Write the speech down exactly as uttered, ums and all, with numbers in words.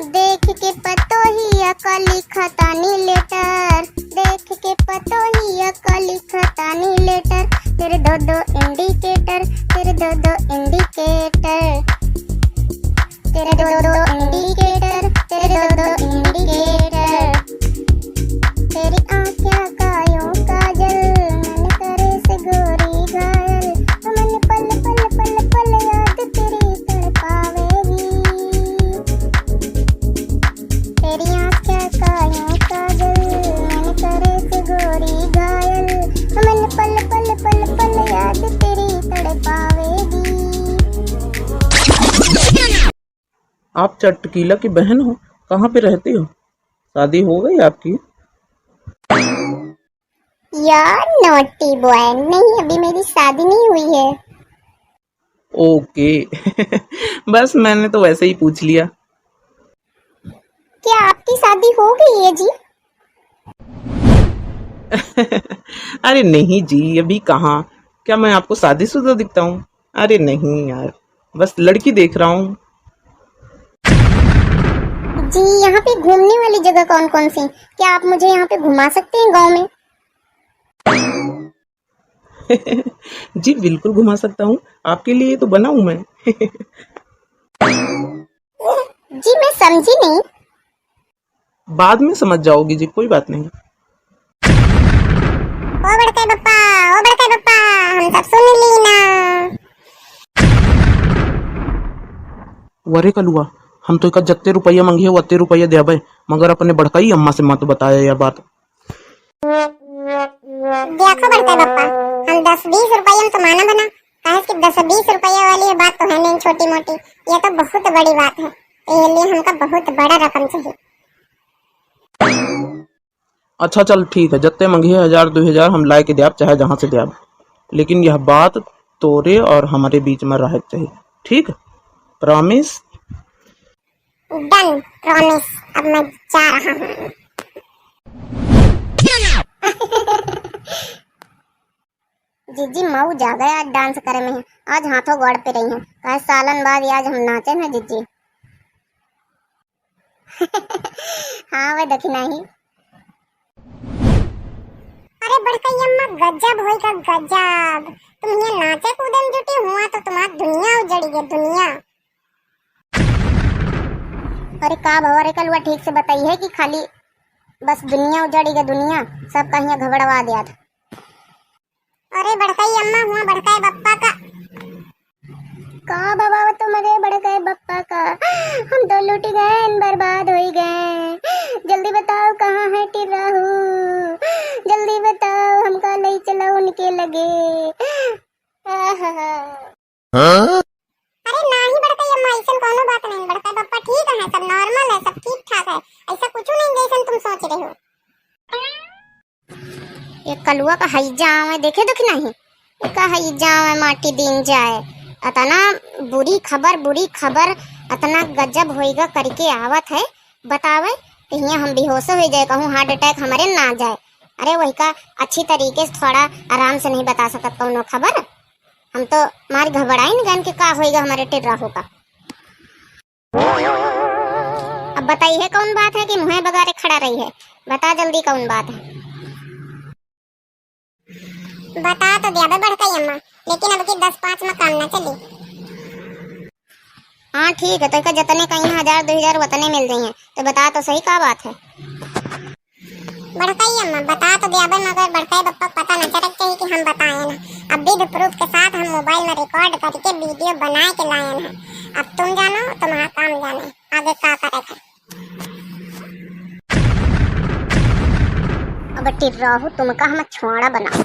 देख के पतोहिया का लिखा तानी लेटर, देख के पतोहिया का लिखा तानी लेटर, तेरे दो दो इंडिकेटर, तेरे दो दो इंडिकेटर, तेरे दो दो इंडिकेटर, तेरे दो दो इंडिकेटर। तेरी आँख्या का यो काजल, मन करे से गोरी घायल, मन पल पल पल पल याद तेरी तड़पावेगी। तेरी आँख्या का यो काजल, मन करे से गोरी घायल, मन पल पल पल पल याद तेरी तड़पावेगी। आप चटकीला की बहन हो, कहाँ पे रहती हो? शादी हो गई आपकी? यार naughty boy, नहीं, अभी मेरी शादी नहीं हुई है। OK। बस मैंने तो वैसे ही पूछ लिया। क्या आपकी शादी हो गई है जी? अरे नहीं जी, अभी कहाँ, क्या मैं आपको शादीशुदा दिखता हूँ? अरे नहीं यार, बस लड़की देख रहा हूँ। जी, यहाँ पे घूमने वाली जगह कौन कौन सी? क्या आप मुझे यहाँ पे घुमा सकते हैं गाँव में? जी, बिल्कुल घुमा सकता हूँ, आपके लिए तो बना हूँ मैं। जी, मैं समझी नहीं। बाद में समझ जाओगी जी, कोई बात नहीं। ओ बड़के बप्पा, ओ बड़के बप्पा, हम सब सुन ली ना। वरे कलुआ, हम तो एका जत्ते रुपया मंगिहे, वत्ते रुपया देबे, मगर अपने बड़काई अम्मा से मत बताया यह बात। देखो बड़के बप्पा, हम दस बीस रुपया में तो माना बना, काहे कि दस बीस रुपया वाली ये बात तो है नहीं छोटी मोटी, ये तो बहुत बड़ी बात है। ये लिए हमका बहुत बड़ा रकम चाहिए। अच्छा चल ठीक है, जत्ते मंगिहे हजार दुई हजार हम लाए के द्याब, चाहे जहाँ से द्याब, लेकिन यह बात तोरे और हमरे बीच में रहे के चाहिए, ठीक? Promise? Done, promise। अब मैं जा रहा हूँ। जिज्जी मऊ ज्यादा आज dance करे में है, आज हाथों गोड़ पे रही है, काहे सालन बाद आज हम नाचे हैं जिज्जी। हाँ, वह दखिना ही। अरे बड़कई अम्मा, गजब होइगा गजब। तुम यहाँ नाचे कूदे में जुटी हुआ तो तुम्हार दुनिया उजड़ी गई, दुनिया। अरे का भवा रे कलुआ, ठीक से बताई है कि खाली बस दुनिया उजड़ी गई, दुनिया, सब कहिया घबड़वा दिया था। अरे बड़कई अम्मा, हुआ बड़कई बप्पा का। का भवा तुम्हारे बड़कई बप्पा का? हम तो लुटि गए, बर्बाद होई गए। जल्दी बताओ कहाँ है टिर्राहू? जल्दी बताओ, हमका ले चलो उनके लगे। अरे नाही बड़कई अम्मा, ऐसन कोनो बात नहीं। बड़कई बप्पा ठीक है, सब normal है, सब ठीक ठाक है, ऐसा कुछ नहीं जैसन तुम सोच रहे हो। ये कलुआ का हैजा आवे, देखे दुख नहीं, का हैजा आवे, माटी दीन जाए। अतना बुरी खबर, बुरी खबर, अतना गजब होइगा करके आवत है, बतावे, कहीं हम बेहोश हो जाए, कहूँ heart attack हमारे ना जाए। अरे वही का अच्छी तरीके से थोड़ा आराम से नहीं बता सकत कौनो खबर, हम तो मार घबराइन गन के का होइगा हमारे टिर्राहू का। अब बताई है कौन बात है कि मुँहे बगारे खड़ा रही है, बता जल्दी कौन बात है। बता तो दिया बे बड़कई अम्मा, लेकिन अब की दस पाँच में काम ना चली। हाँ ठीक है, तो का जतने कहीं हजार दो हजार वतने मिल रही हैं, तो बता तो सही का बात है। बड़कई अम्मा, बता तो दिया बे, मगर बड़कई बप्पा को पता न चले चाहिए कि हम बताए ना। अब विध proof के साथ हम mobile में record करके video बना के लाए हैं। अब तुम जानो, तुम्हारा काम जाने, आगे का करे थे। अब टिर्राहू तुमका हम छोड़ा बना।